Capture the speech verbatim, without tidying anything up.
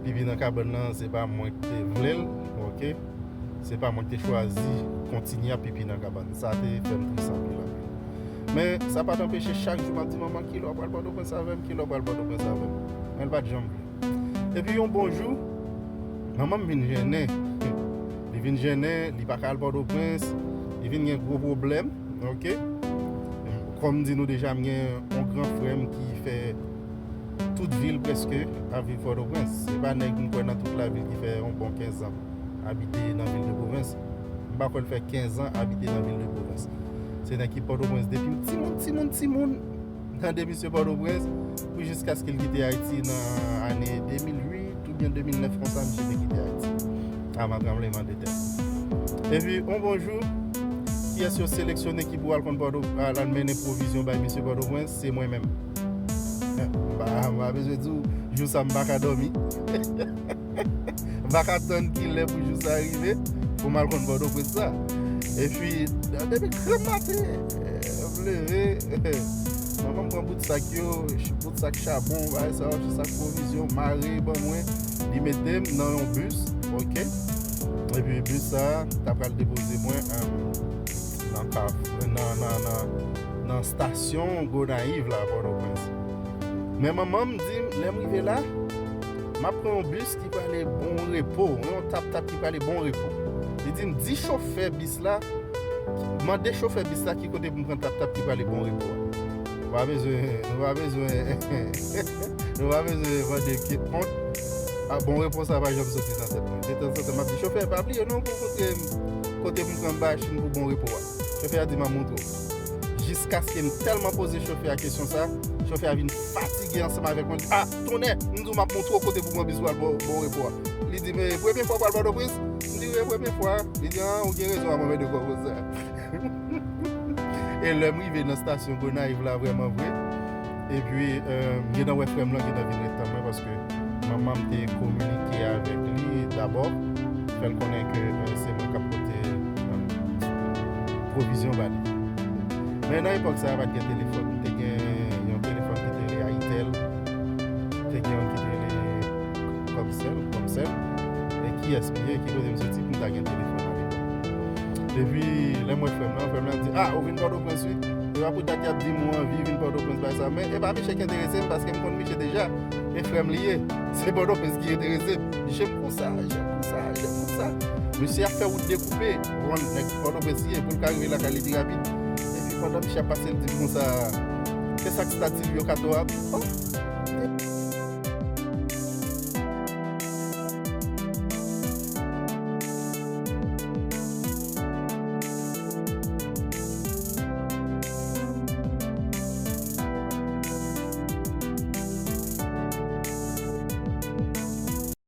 Pipi nan kabann nan, se pa mwen ki te vle l, ok? Se pa mwen ki te chwazi kontinye ap pipi nan kabann. Sa te fè m tris anpil, anpil. Men, sa pa t anpeche chak jou m ap di manman, "Kilè w pral Pòtoprens avè m? Kilè w pral Pòtoprens avè m?" Men l pa t janm vle. Epi yon bon jou, manman m vin jennen. Li vin jennen, li pa ka al Pòtoprens, li vin gen gwo pwoblèm, ok? Kòm m di nou deja, m gen yon gran frè m ki fè tout vil prèske ap viv Pòtoprens. Se pa nèg m kwè nan tout lavil ki fè yon bon kenz an abite nan vil de pwovens. M pa kwè l fè kenz an abite nan vil de pwovens. Se nèg ki Pòtoprens depi m timoun, timoun, timoun. Tande misye Pòtoprens, pou jiskaske l kite Ayiti nan ane de mil uit oubyen de mil nèf konsa, misye te kite Ayiti. Avan tranblemanntè. Epi, yon bon jou, kiyès yo seleksyone ki pou al konn Pòto-, al, al mennen pwovizyon bay misye Pòtoprens? Se mwen menm. M pa, m pa bezwen di w, jou sa m pa ka dòmi. M pa ka tann kilè pou jou sa rive, pou m al konn Pòtoprens la. Epi, depi granm maten, m leve, manman m pran bout sak yo, bout sak chabon, bagay sa yo, sak pwovizyon, mare ban mwen, li mete m nan yon bis, ok? Epi bis sa a, ta pral depoze mwen, eh, nan kaf-, nan, nan, nan, nan stasyon Gonayiv la, Pòtoprens. Men manman m di m, lè m rive la, m ap pran yon bis ki prale Bon Repo, yon tap-tap ki prale Bon Repo. Li di m, di chofè bis la, mande chofè bis la ki kote pou m pran tap-tap ki prale Bon Repo a. Nou pa bezwen, nou pa bezwen, nou pa bezwen mande ki kont. A, Bon Repo sa pa janm soti nan tèt mwen. Detanzantan, m ap di chofè, pa bliye non pou montre m kote pou m pran machin pou Bon Repo a. Chofè a di m ap montre w. Jiskaske m tèlman poze chofè a kesyon sa, chofè a vin fatige ansanm avèk mwen. A, tonnè, m di w m ap montre w kote pou pran bis pou al Bon, Bon Repo a. Li di, men premye fwa w pral Pòtoprens? M di, wi, premye fwa. Li di, a, ou gen rezon ap anmède kò konsa. E lè m rive nan stasyon Gonayiv la, vrèman vre, epi, eh, m gentan wè frè m lan gentan vin ret tann mwen, paske manman m te kominike avèk li dabò, fè l konnen ke, eh, se mwen k ap pote, eh, pwovizyon ba li. Men nan epòk sa a, pa t gen telefòn. M te gen yon telefòn ki te rele Ayitel. M te gen yon ki te rele Kòmsèl, Kòmsèl. E kiyès m ye, ki kote m soti pou m ta gen telefòn alepòk? Epi, lè m wè frè m lan, frè m lan di, a, ou vin Pòtoprens, wi. E pa pou dat y ap di m ou anvi vin Pòtoprens, bagay sa. Men e pa Miche ki enterese m, paske m konn Miche deja. E frè m li ye. Se Pòtoprens ki enterese m. Jem konsa, jem konsa, jem konsa. Misye ap fè wout dekoupe. Bon, nèg Pòtoprens li ye, pou l ka rive lakay li pi rapid. Epi pandan misye ap pase, l di m konsa, se sa k stati l yo kato a? Oh!